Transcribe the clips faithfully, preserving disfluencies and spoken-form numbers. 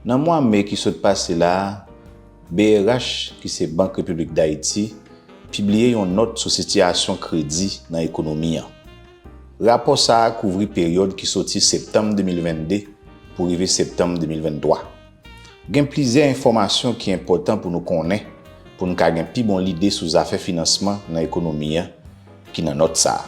Nan mwa me ki sot pase la a, B R H, ki se Bank Repiblik Dayiti, pibliye yon nòt sou sitiyasyon kredi nan ekonomi an. Rapò sa a kouvri peryòd ki soti septanm de mil vennde pou rive septanm de mil venntwa. Gen plizyè enfòmasyon ki enpòtan pou nou konnen, pou n ka gen pi bon lide sou zafè finansman nan ekonomi an ki nan nòt sa a.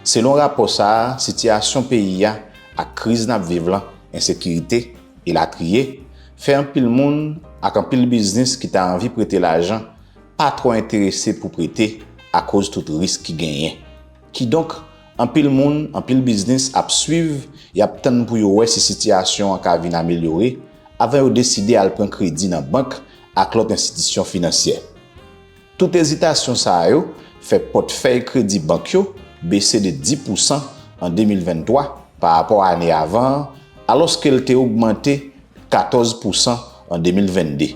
Selon rapò sa a, sitiyasyon peyi a ak kriz n ap viv lan, ensekirite, elatriye, fè anpil moun ak anpil biznis ki ta anvi prete lajan pa twò enterese pou prete akoz tout risk ki genyen. Kidonk, anpil moun, anpil biznis ap swiv, y ap tann pou yo wè si sitiyasyon an ka vin amelyore avan yo deside al pran kredi nan bank ak lòt enstitisyon finansyè. Tout ezitasyon sa yo fè pòtfèy kredi bank yo bese de dis pousan an de mil venntwa pa rapò a ane avan an, alòske l te ogmante katòz pousan an de mil vennde.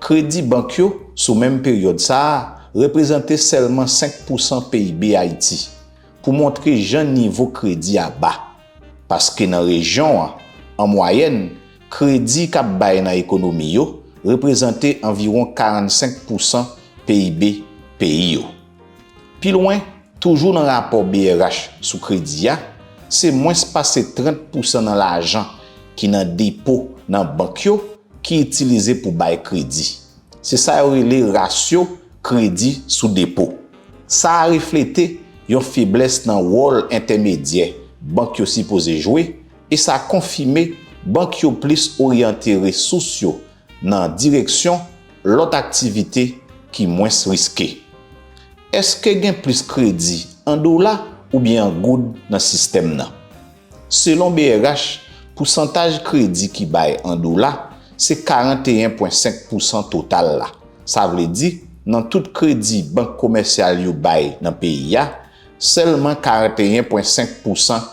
Kredi bank yo sou menm peryòd sa a reprezante sèlman senk pousan P I B Ayiti, pou montre jan nivo kredi a ba. Paske nan rejyon an, an mwayèn, kredi k ap bay nan ekonomi yo reprezante anviwon karannsenk pousan P I B peyi yo. Pi lwen, toujou nan rapò B R H sou kredi a, se mwens pase trant pousan nan lajan ki nan depo nan bank yo ki itilize pou bay kredi. Se sa yo rele rasyo kredi sou depo. Sa a reflete yon feblès nan wòl entèmedyè bank yo sipoze jwe, e sa konfime bank yo plis oryante resous yo nan direksyon lòt aktivite ki mwens riske. Èske gen plis kredi an dola oubyen an goud nan sistèm nan? Selon B R H, pousantaj kredi ki bay an dola se karanteyen pwen senk pousan total la. Sa vle di, nan tout kredi bank komèsyal yo bay nan peyi a, sèlman karanteyen pwen senk pousan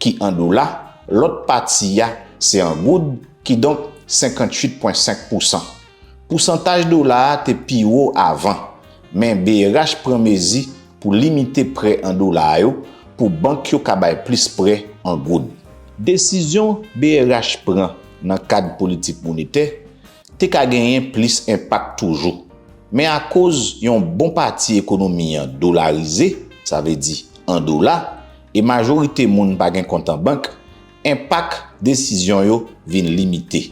ki an dola, lòt pati a se an goud, kidonk senkantuit pwen senk pousan. Pousantaj dola a te pi wo avan, men B R H pran mezi pou limite prè an dola yo pou bank yo ka bay plis prè an goud. Desizyon B R H pran nan kad politik monetè te ka genyen plis enpak toujou. Men akoz yon bon pati ekonomi an dolarize, sa vle di an dola, e majorite moun pa gen kont an bank, enpak desizyon yo vin limite.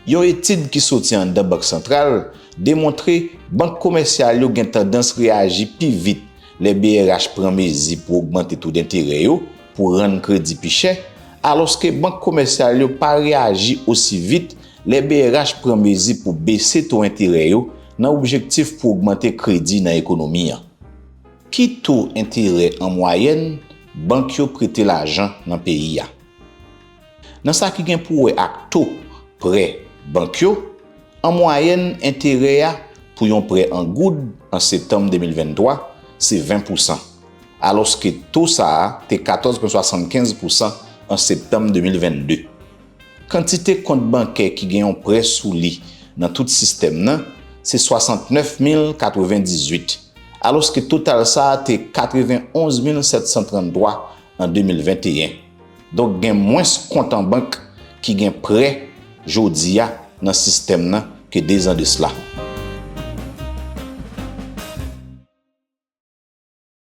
Yon etid ki soti anndan Bank Santral demontre bank komèsyal yo gen tandans reyaji pi vit lè B R H pran mezi pou ogmante to denterè yo pou rann kredi pi chè, alòske bank komèsyal yo pa reyaji osi vit lè B R H pran mezi pou bese to enterè yo nan objektif pou ogmante kredi nan ekonomi an. Ki to enterè an mwayèn bank yo prete lajan nan peyi a? Nan sa ki gen pou wè ak to prè bank yo, an mwayèn, enterè a pou yon prè an goud an septanm de mil venntwa se ven pousan, alòske to sa a te katòz pwen swasannkenz pousan an septanm de mil vennde. Kantite kont bankè ki gen yon prè sou li nan tout sistèm nan se swasantnèf mil katrevendizuit, alòske total sa a te katrevenonz mil sèt san tranntwa an de mil venteyen. Donk, gen mwens kont an bank ki gen prè jodi a nan sistèm nan ke dezan de sila.